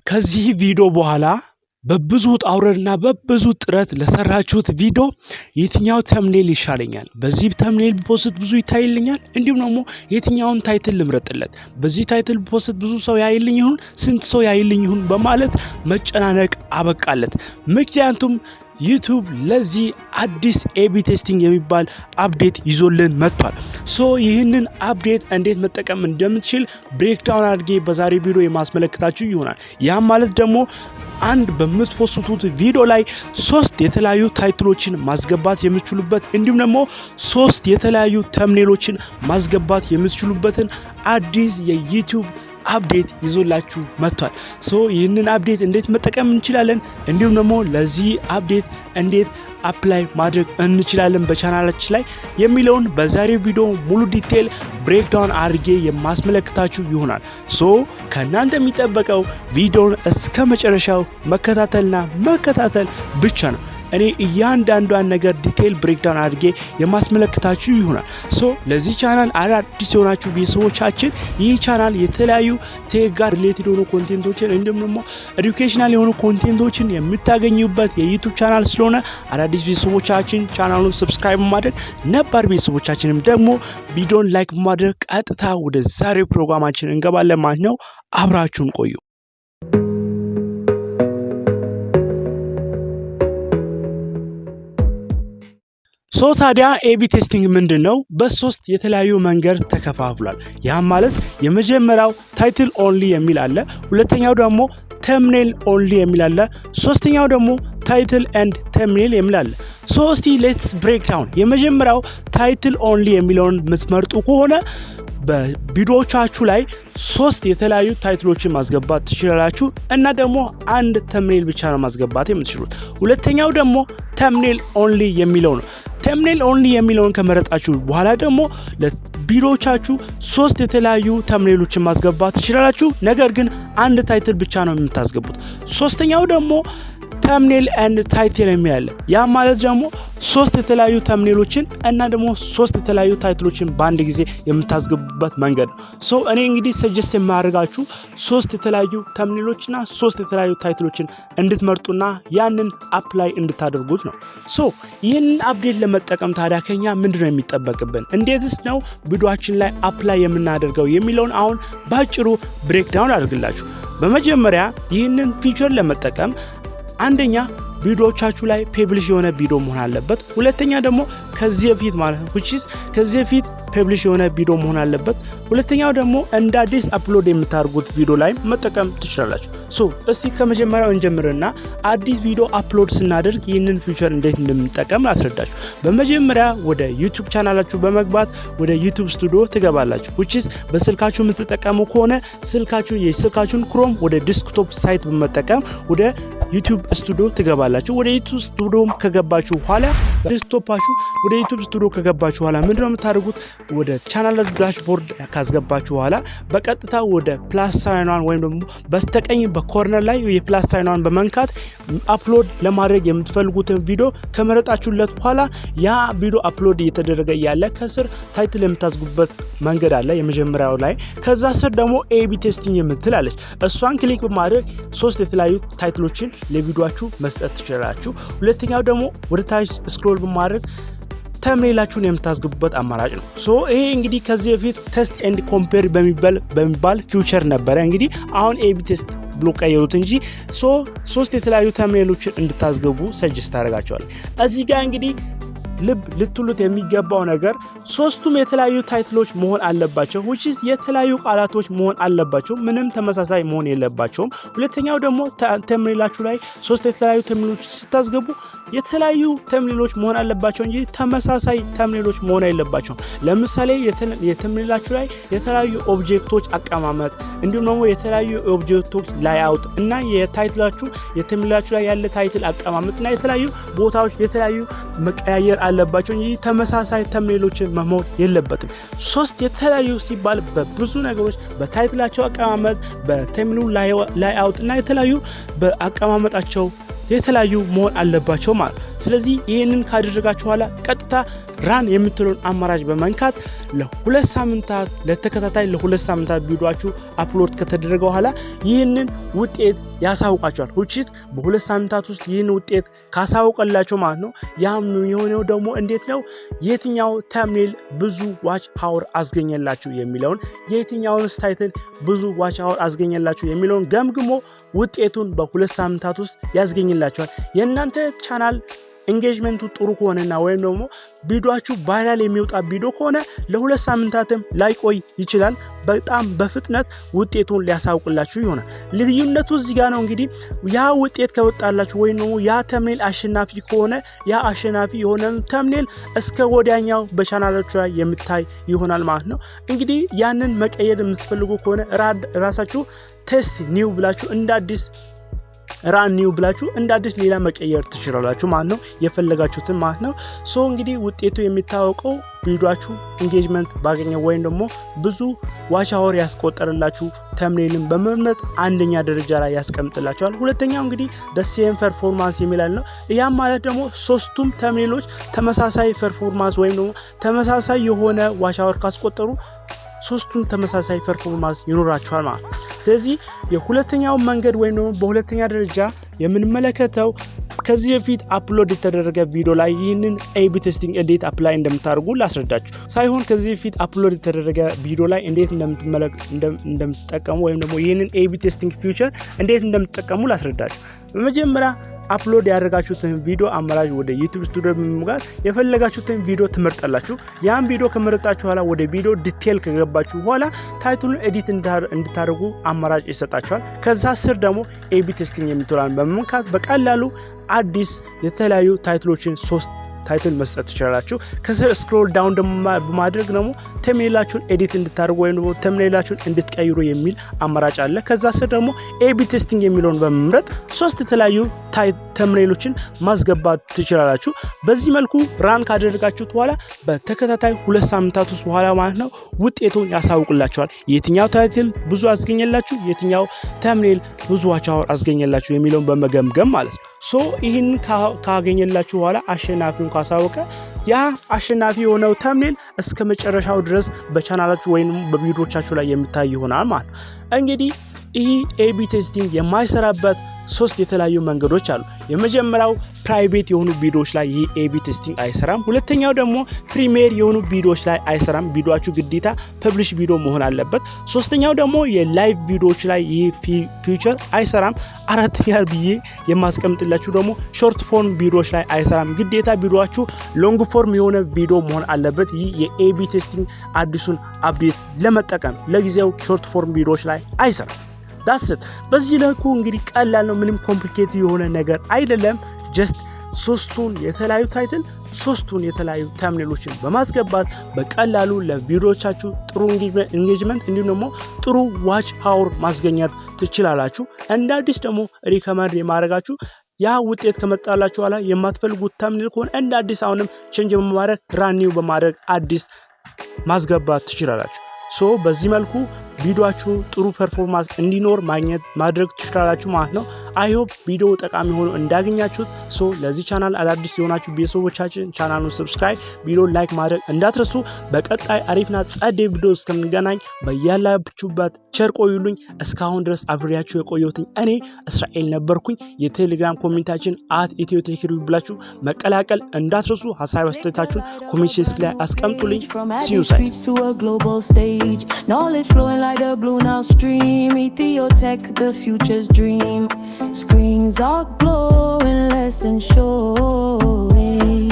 ከዚህ ቪዲዮ በኋላ በብዙ ውጣ ውረድና በብዙ ጥረት ለሰራችሁት ቪዲዮ የትኛው thumbnail ይሻለኛል፣ በዚህ thumbnail ብ post ብዙ ይታይልኛል፣ እንዲሁም ደግሞ የትኛውን title ልምረጥለት፣ በዚህ title ብ post ብዙ ሰው ያይልኝ ይሁን፣ ስንት ሰው ያይልኝ ይሁን በማለት መጨናነቅ አበቃለት። ምክንያቱም YouTube ለዚህ አዲስ A/B testing የሚባል update ይዞልን መጥቷል። So ይህንን update እንዴት መጠቀም እንደምትችል breakdown አድርጌ በዛሬ ቪዲዮ የማስመለክታችሁ ይሆናል። ያም ማለት ደግሞ አንድ በምት post ቱት ቪዲዮ ላይ ሶስት የተለያዩ title ኦችን ማስገባት የምትችሉበት፣ እንዲሁም ደግሞ ሶስት የተለያዩ thumbnail ኦችን ማስገባት የምትችሉበትን አዲስ የ YouTube update ይዞላችሁ መጥቷል። So ይህንን update እንዴት መጠቀም እንችላለን፣ እንዲሁም ደግሞ ለዚህ update እንዴት apply ማድረግ እንችላለን በቻናላችን ላይ የሚለውን በዛሬው ቪዲዮ ሙሉ detail breakdown አድርጌ የማስመለክታችሁ ይሆናል። So ከእናንተ የሚጠበቀው ቪዲዮን እስከ መጨረሻው መከታተልና መከታተል ብቻ ነው። እኔ እያንዳንዷን ነገር detail breakdown አድርጌ የማስመለክታችሁ ይሆናል። So ለዚህ ቻናል አዳዲስ የሆናችሁ ቤተሰቦቻችን፣ ይህ ቻናል የተለያዩ tech ጋር related የሆኑ content ኦችን እንዲሁም ደግሞ educational የሆኑ content ኦችን የምታገኙበት የ YouTube channel ስለሆነ አዳዲስ ቤተሰቦቻችን ቻናሉን subscribe በማድረግ፣ ነባር ቤተሰቦቻችንም ደግሞ ቪዲዮን like በማድረግ ቀጥታ ወደ ዛሬው ፕሮግራማችን እንገባለን ማለት ነው። አብራችሁን ቆዩ። So ታዲያ A/B testing ምንድን ነው? በሶስት የተለያዩ መንገድ ተከፋፍሏል። ያም ማለት የመጀመሪያው title only የሚል አለ። ሁለተኛው ደግሞ thumbnail only የሚል አለ። ሶስተኛው ደግሞ title and thumbnail የሚል አለ። So እስቲ let's break down። የመጀመሪያው title only የሚለውን የምትመርጡ ከሆነ በቪዲዮዎቻችሁ ላይ ሶስት የተለያዩ title ኦችን ማስገባት ትችላላችሁ እና ደግሞ አንድ thumbnail ብቻ ነው ማስገባት የምትችሉት። ሁለተኛው ደግሞ thumbnail only የሚለው ነው። Thumbnail only የሚለውን ከመረጣችሁ በኋላ ደግሞ ለቪዲዮዎቻችሁ ሶስት የተለያዩ thumbnail ኦችን ማስገባት ትችላላችሁ። ነገር ግን አንድ title ብቻ ነው የምታስገቡት። ሶስተኛው ደግሞ thumbnail and title የሚል አለ። ያ ማለት ደግሞ ሶስት የተለያዩ thumbnail ኦችን እና ደግሞ ሶስት የተለያዩ title ኦችን በአንድ ጊዜ የምታስገቡበት መንገድ ነው። So እኔ እንግዲህ suggest የማደርጋችሁ ሶስት የተለያዩ thumbnail ኦችና ሶስት የተለያዩ title ኦችን እንድትመርጡና ያንን apply እንድታደርጉት ነው። So ይህንን update ለመጠቀም ታዲያ ከኛ ምንድን ነው የሚጠበቅብን? እንዴትስ ነው ቪዲዮአችን ላይ apply የምናደርገው የሚለውን አሁን ባጭሩ breakdown አድርግላችሁ። በመጀመሪያ ይህንን feature ለመጠቀም አንደኛ ቪዲዮዎቻችሁ ላይ publish የሆነ ቪዲዮ መሆን አለበት። ሁለተኛ ደግሞ ከዚህ በፊት ማለት ነው፣ which is ከዚህ በፊት publish የሆነ ቪዲዮ መሆን አለበት። ሁለተኛው ደግሞ እንደ አዲስ upload የምታደርጉት ቪዲዮ ላይ መጠቀም ትችላላችሁ። So እስቲ ከመጀመሪያው እንጀምርና አዲስ ቪዲዮ upload ስናደርግ ይህንን feature እንዴት እንደምንጠቀም ላስረዳችሁ። በመጀመሪያ ወደ YouTube ቻናላችሁ በመግባት ወደ YouTube Studio ትገባላችሁ። Which is በስልካችሁ የምትጠቀሙ ከሆነ የስልካችሁን Chrome ወደ desktop site በመጠቀም ወደ YouTube Studio ትገባላችሁ። ወደ YouTube Studio ከገባችሁ በኋላ desktop ኣችሁ ወደ YouTube Studio ከገባችሁ በኋላ ምንድነው የምታደርጉት? ወደ channel dashboard ካስገባችሁ በኋላ በቀጥታ ወደ plus sign ኗን ወይም ደግሞ በስተቀኝ በ corner ላይ የ plus sign ኗን በመንካት upload ለማድረግ የምትፈልጉትን ቪዲዮ ከመረጣችሁለት በኋላ ያ ቪዲዮ upload እየተደረገ እያለ ከስር title የምታስገቡበት መንገድ አለ የመጀመሪያው ላይ። ከዛ ስር ደግሞ A/B testing የምትል አለች። እሷን click በማድረግ ሶስት የተለያዩ title ኦችን ለቪዲዮአችሁ መስጠት ትችላላችሁ። ሁለተኛው ደግሞ ወደ ታች scroll በማድረግ thumbnail ኣችሁን የምታስገቡበት አማራጭ ነው። So ይሄ እንግዲህ ከዚህ በፊት test and compare በሚባል feature ነበረ። እንግዲህ አሁን A/B test ብሎ ቀየሩት እንጂ። So ሶስት የተለያዩ thumbnail ኦችን እንድታስገቡ suggest አደርጋችኋለሁ። እዚህ ጋር እንግዲህ ልብ ልትሉት የሚገባው ነገር ሶስቱም የተለያዩ title ኦች መሆን አለባቸው፣ which is የተለያዩ ቃላቶች መሆን አለባቸው። ምንም ተመሳሳይ መሆን የለባቸውም። ሁለተኛው ደግሞ thumbnail ኣችሁ ላይ ሶስት የተለያዩ thumbnail ኦች ስታስገቡ የተለያዩ thumbnail ኦች መሆን አለባቸው እንጂ ተመሳሳይ thumbnail ኦች መሆን የለባቸውም። ለምሳሌ የ thumbnail ኣችሁ ላይ የተለያዩ object ኦች አቀማመጥ፣ እንዲሁም ደግሞ የተለያዩ object ኦች layout እና የ title ኣችሁ የ thumbnail ኣችሁ ላይ ያለ title አቀማመጥ እና የተለያዩ ቦታዎች የተለያዩ መቀያየር አለባቸው እንጂ ተመሳሳይ thumbnail ኦችን መሆን የለበትም። ሶስት የተለያዩ ሲባል በብዙ ነገሮች፣ በ title ኣቸው አቀማመጥ፣ በ thumbnail ኡ layout እና የተለያዩ በአቀማመጣቸው የተለያዩ መሆን አለባቸው ማለት ነው። ስለዚህ ይህንን ካደረጋችሁ በኋላ ቀጥታ run የምትለውን አማራጭ በመንካት ለ2 ሳምንታት ለተከታታይ ለ2 ሳምንታት ቪዲዮአችሁ upload ከተደረገ በኋላ ይህንን ውጤት ያሳውቃችኋል። Which is በ2 ሳምንታት ውስጥ ይህን ውጤት ካሳውቀላችሁ ማለት ነው። ያም የሆነው ደግሞ እንዴት ነው? የትኛው thumbnail ብዙ watch hour አስገኘላችሁ የሚለውን፣ የትኛውን title ብዙ watch hour አስገኘላችሁ የሚለውን ገምግሞ ውጤቱን በ2 ሳምንታት ውስጥ ያስገኝላችኋል። የእናንተ channel engagement ኡ ጥሩ ከሆነና ወይም ደግሞ ቪዲዮአችሁ viral የሚወጣ ቪዲዮ ከሆነ ለ2 ሳምንታትም ላይቆይ ይችላል። በጣም በፍጥነት ውጤቱን ሊያሳውቅላችሁ ይሆናል። ልዩነቱ እዚህ ጋር ነው። እንግዲህ ያ ውጤት ከወጣላችሁ ወይም ደግሞ ያ thumbnail አሸናፊ ከሆነ፣ ያ አሸናፊ የሆነ thumbnail እስከ ወዲያኛው በቻናላችሁ ላይ የሚታይ ይሆናል ማለት ነው። እንግዲህ ያንን መቀየር የምትፈልጉ ከሆነ ራሳችሁ test new ብላችሁ እንደ አዲስ፣ run new ብላችሁ እንደ አዲስ ሌላ መቀየር ትችላላችሁ ማለት ነው፣ የፈለጋችሁትን ማለት ነው። So እንግዲህ ውጤቱ የሚታወቀው ቪዲዮአችሁ engagement ባገኘው ወይም ደግሞ ብዙ watch hour ያስቆጠረላችሁ thumbnail ን በመምረጥ አንደኛ ደረጃ ላይ ያስቀምጥላችኋል። ሁለተኛው እንግዲህ the same performance የሚል ነው። ያም ማለት ደግሞ ሶስቱም thumbnail ኦች ተመሳሳይ performance ወይም ደግሞ ተመሳሳይ የሆነ watch hour ካስቆጠሩ ሶስቱም ተመሳሳይ performance ይኖራቸዋል ማለት ነው። ስለዚህ የሁለተኛው መንገድ ወይም ደግሞ በሁለተኛ ደረጃ የምንመለከተው ከዚህ በፊት upload የተደረገ ቪዲዮ ላይ ይህንን A/B testing እንዴት apply እንደምታደርጉ ላስረዳችሁ ሳይሆን ከዚህ በፊት upload የተደረገ ቪዲዮ ላይ እንዴት እንደምትጠቀሙ ወይም ደግሞ ይህንን A/B testing feature እንዴት እንደምትጠቀሙ ላስረዳችሁ። በመጀመሪያ upload ያደረጋችሁትን ቪዲዮ አማራጭ ወደ YouTube Studio በመግባት የፈለጋችሁትን ቪዲዮ ትመርጣላችሁ። ያን ቪዲዮ ከመረጣችሁ በኋላ ወደ ቪዲዮ detail ከገባችሁ በኋላ title ኡን edit እንድታደርጉ አማራጭ ይሰጣችኋል። ከዛ ስር ደግሞ A/B testing የምትለዋን በመንካት በቀላሉ አዲስ የተለያዩ title ኦችን፣ ሶስት title መስጠት ትችላላችሁ። ከስር scroll down ደግሞ በማድረግ ደግሞ thumbnail ኣችሁን edit እንድታደርጉ ወይም ደግሞ thumbnail ኣችሁን እንድትቀይሩ የሚል አማራጭ አለ። ከዛ ስር ደግሞ A/B testing የሚለውን በመምረጥ ሶስት የተለያዩ thumbnail ኦችን ማስገባት ትችላላችሁ። በዚህ መልኩ run ካደረጋችሁት በኋላ በተከታታይ 2 ሳምንታት ውስጥ በኋላ ማለት ነው ውጤቱን ያሳውቅላችኋል። የትኛው title ብዙ አስገኘላችሁ፣ የትኛው thumbnail ብዙ watch hour አስገኘላችሁ የሚለውን በመገምገም ማለት ነው። So ይህን ካገኘላችሁ በኋላ፣ አሸናፊውን ካሳወቀ፣ ያ አሸናፊ የሆነው thumbnail እስከ መጨረሻው ድረስ በቻናላችሁ ወይም በቪዲዮቻችሁ ላይ የሚታይ ይሆናል ማለት ነው። እንግዲህ ይህ A/B testing የማይሰራበት ሶስት የተለያዩ መንገዶች አሉ። የመጀመሪያው private የሆኑ ቪዲዮዎች ላይ ይህ A/B testing አይሰራም። ሁለተኛው ደግሞ premiere የሆኑ ቪዲዮዎች ላይ አይሰራም። ቪዲዮአችሁ ግዴታ publish ቪዲዮ መሆን አለበት። ሶስተኛው ደግሞ የ live ቪዲዮዎች ላይ ይህ feature አይሰራም። አራተኛ ብዬ የማስቀምጥላችሁ ደግሞ short form ቪዲዮዎች ላይ አይሰራም። ግዴታ ቪዲዮአችሁ long form የሆነ ቪዲዮ መሆን አለበት። ይህ የ A/B testing አዲሱን update ለመጠቀም ለጊዜው short form ቪዲዮዎች ላይ አይሰራም። That's it። በዚህ መልኩ እንግዲህ ቀላል ነው። ምንም complicated የሆነ ነገር አይደለም። Just ሶስቱን የተለያዩ title፣ ሶስቱን የተለያዩ thumbnail ኦችን በማስገባት በቀላሉ ለቪዲዮቻችሁ ጥሩ engagement እንዲሁም ደግሞ ጥሩ watch hour ማስገኘት ትችላላችሁ። እንደ አዲስ ደግሞ recommend የማደርጋችሁ ያ ውጤት ከመጣላችሁ በኋላ የማትፈልጉት thumbnail ከሆነ እንደ አዲስ አሁንም change በማድረግ፣ run new በማድረግ አዲስ ማስገባት ትችላላችሁ። So በዚህ መልኩ ቪዲዮአችሁ ጥሩ performance እንዲኖር ማግኘት ማድረግ ትችላላችሁ ማለት ነው። I hope ቪዲዮ ጠቃሚ ሆኖ እንዳገኛችሁት። So ለዚህ ቻናል አዳዲስ የሆናችሁ ቤተሰቦቻችን ቻናሉን subscribe፣ ቪዲዮ like ማድረግ እንዳትረሱ። በቀጣይ አሪፍና ጸዴ ቪዲዮ እስከምንገናኝ በያላችሁበት ቸር ቆዩልኝ። እስካሁን ድረስ አብሬያችሁ የቆየሁትኝ እኔ እስራኤል ነበርኩኝ። የቴሌግራም community ያችን @EthioTechReview ብላችሁ መቀላቀል እንዳትረሱ። ሀሳብ አስተያየታችሁን comment ላይ አስቀምጡልኝ። From See you Addis streets to a global stage, knowledge flowing like the Blue Nile stream. Ethiotech, the future's dream. Screens are glowing, lessons showing.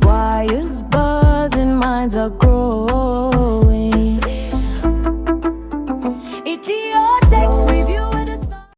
Wires buzzing, minds are growing.